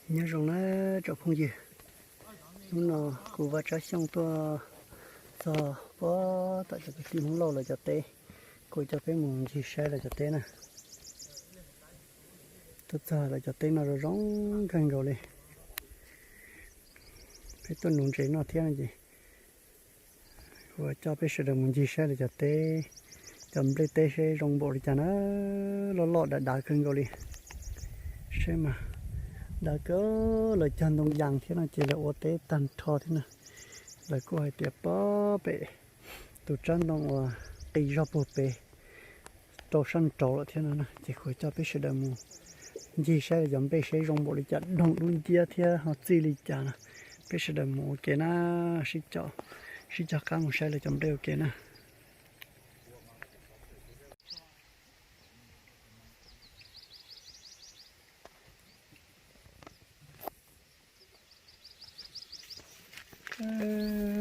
Nyob zoo na tsoom phooj ywg, hnub no kuv Vaj Tsab Xyooj tuaj txog puag tom cov kwv tij Hmoob Lauj lawv cov teb, kuv coj peb mus ncig saib lawv cov teb na. Tuaj txog lawv cov teb no zoo zoo kawg nkaus li. Peb tuaj nuv ntses noj thiab no ces kuv coj peb sawv daws mus ncig saib lawv cov teb, cov nplej teb seb zoo npaum li cas na. Loj loj dav dav kawg nkaus li. Seb mas dav kawg, lawv cog ntoo yas thiab no ces lawv ua teb tag nrho thiab na. Lawv kuj hais tias puag pem tus tsab ntoo uas qis zog puag pem rau sab nraud lawm thiab no na. Ces kuv coj peb sawv daws mus ncig saib lawv cov nplej seb zoo npaum li cas, doog dub nciab thiab ho txij li cas no. Peb sawv daws mus ua ke na, sib, sib cog qab mus saib lawv cov nplej ua ke na.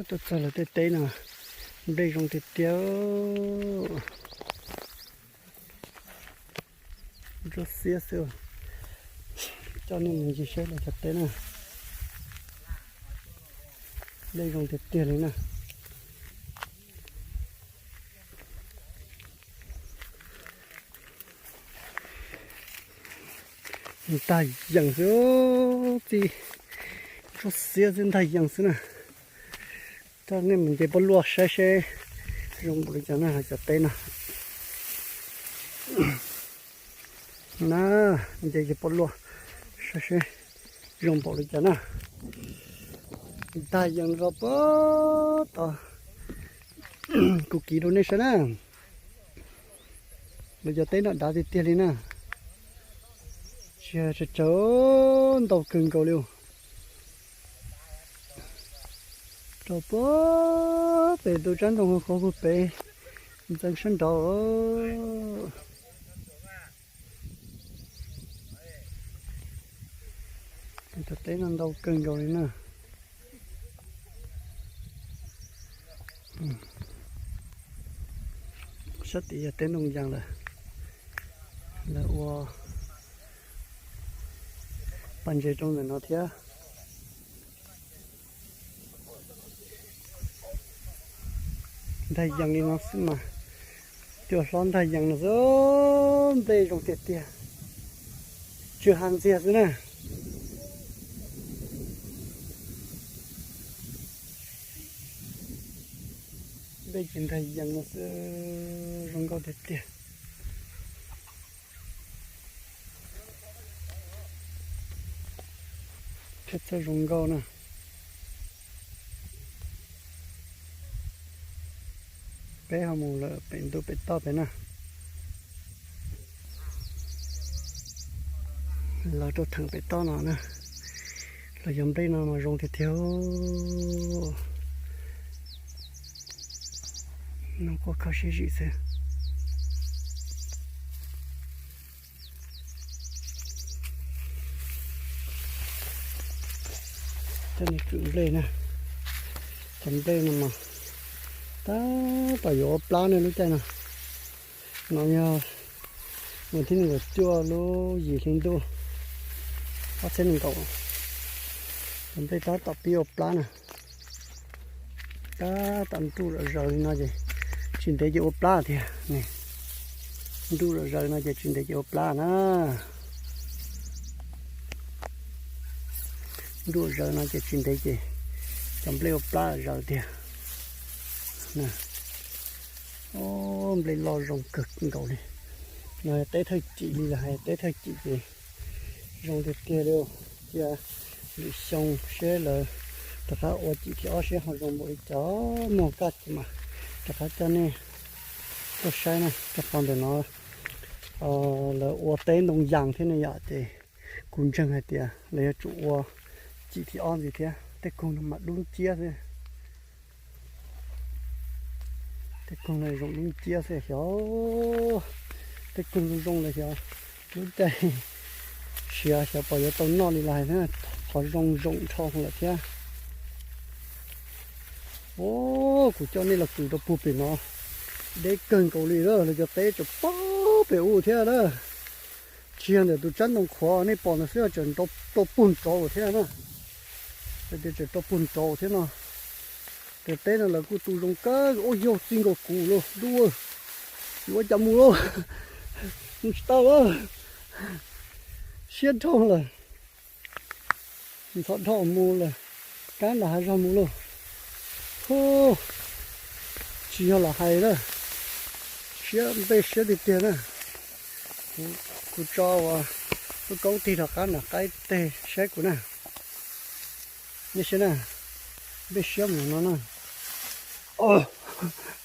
Tuaj txog lawv tej teb no, nplej zoo tiag tiag. Ntsuab xiab xwb. Coj nej mus ncig saib lawv cov teb na. Nplej zoo tiag tiag li na. Ntag yees xwb, txij ntsuab xiab xwb ntag yees xwb na. Coj nej mus nce pob luaj saib seb zoo npaum li cas na cov teb no. Na, nce pob luaj saib seb zoo npaum li cas na. Ntag yees rau puag tod, kuv kiv rau nej saib na. Lawv cov teb no dav tiag tiag li na. Tsis tsawg, ntau kawg nkaus li. Rau puag pem tus tsab ntoo qhov puag pem ntxeev sab nraud. Cov teb no ntau kawg nkaus li na. Sab tid yog teb ntoo yas lawm, lawv ua pas ntses rau ntawm no thiab. Ntag yees li no xwb mas, cua hlob ntag yees no xwb, nplej zoo tiag tiag, tsw ha ntxiag xwb na. Nplej ces ntag yees no xwb, zoo nkauj tiag tiag. Thiab txawj zoo nkauj na. Peb ho mus lawm pem ntuj pem toj pem na. Lawv rau theem pem toj no na. Los yog nplej no mas zoo tiag tiag. Noj quaj kho siab zim xwb. Cov nplej na, cov nplej no mas tab tom yuav ua plab ne lub caij no. No yog vas thib nees nkaum cuaj lub yim hli ntuj ob txhiab nees nkaum. Cov nplej tab tom pib ua plab na. Tab tom nruj zom zaws li no ces tsis ntev ces ua plab tiag. Nruj zom zaws no ces tsis ntev ces ua plab na. Nruj zom zaws no ces tsis ntev ces cov nplej ua plab zaws tiag. Nplej loj zoo kawg nkaus li. No teb thawj cim li, yog hais teb thawj cim ces zoo tiag tiag li. Cia lwm xyoo seb lawv rov qab ua cim thib ob seb ho zoo npaum li cas, muaj kaj ces mas rov qab coj nej tuaj saib na. Rau qhov ntawm no lawv ua teb ntoo yas thiab ne yom, ces kuv ntseeg hais tias lawv yuav tsum ua cim thib ob ntxiv thiab. Tej koog no mas dub nciab xwb. Tej koog no zoo dub nciab xwb xyov. Tej koog zoo zoo lawm xyov, lub caij siav xyov puas yuav tau noj li lawm thiab. Qhov zoo zoo nrho lawm thiab. Kuv coj nej los kws rau puag pem no, deb kawg nkaus li lawm, lawv cov teb tseem puag pem ub thiab lawm. Tsis yog ntawm tus tsab ntoo qhuav nej pom ntawd xwb, tseem rau puag nraud thiab na. Tias tseem rau puag nraud thiab no. Tus teb no lawv kuj tu zoo kawg, ub yog txij nkaus kuv lauj, dub, yuav ua cas mus lauj, mus tsis tau lauj, siab dhau lawm. Ntxhov dhau mus lawm, kab nram hav zoov mus lauj. Hu, tsis yog lam hais na, siab npej siab tiag tiag na. Kuv tso uas lub kaub tig rov qab nram qaib teg saib kuv na. Nej saib na, npej siab mus no na.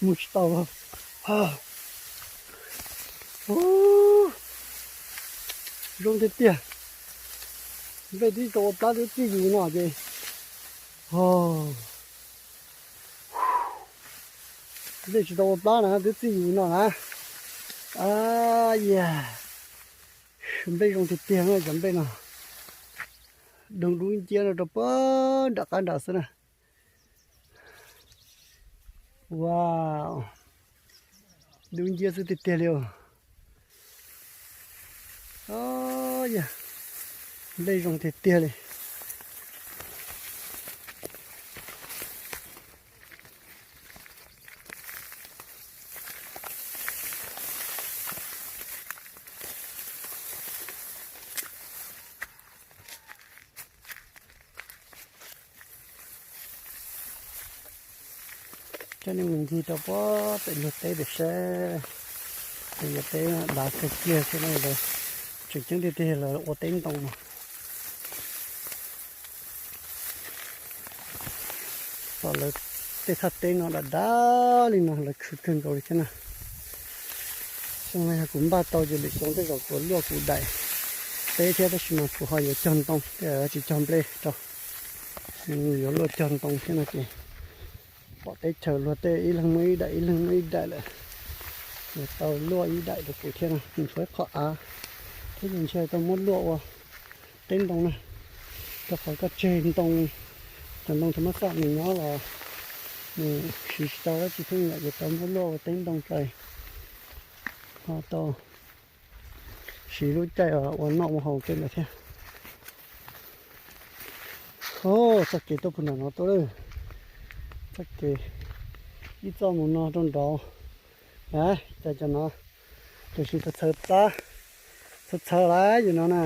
Mus tsis tau lauj. Zoo tiag tiag. Npej twb tsis tau ua plab twb txij yus no ces, npej tsis tau ua plab na twb txij yus no na. A, yas, npej zoo tiag tiag na cov npej no. Doo dub nciab no rau puag nram qab nram xwb na. Ua, dub nciab xwb tiag tiag li os. Yog, npej zoo tiag tiag li. Coj nej mus ncig rau puag pem luag teb pem saib, pem luag teb dav kawg kiag thiab na. Tseem ceeb tiag tiag lawv ua teb ntoo no. Tom lawv tej thaj teb no dav dav li no lawv khwv kawg nkaus li thiab na. Xyoo no yog kuv npaj tau ces lwm xyoo tej zaum kuv luaj kuv daim teb thiab, tab sis mas kuv ho yuav cog ntoo, tsis cog nplej rau. Yuav luaj cog ntoo thiab no ces pom teb chaws luag tej ib leeg muaj ib daim ib leeg muaj ib daim lawm, yuav tau luaj ib daim rau kuv thiab no, nws tshuav ib qho av thiab ces ntshe tau muab luaj ua teb ntoo na, rau qhov koj tseg ntoo, cov ntoo thaum mab xam nws nyob los nws siv tsis tau dab tsi thiab yom, ces tau muab luaj ua teb ntoo tso, ho tau siv lub caij ua noj ua haus tej ntawd thiab. Txoj kev tuaj puag nram no tuaj lawm, txoj kev ib txoj mus no rau nraud. A, cov cov no tiam sis txhawv txhawv plab, txhawv txhawv lawm yus no na.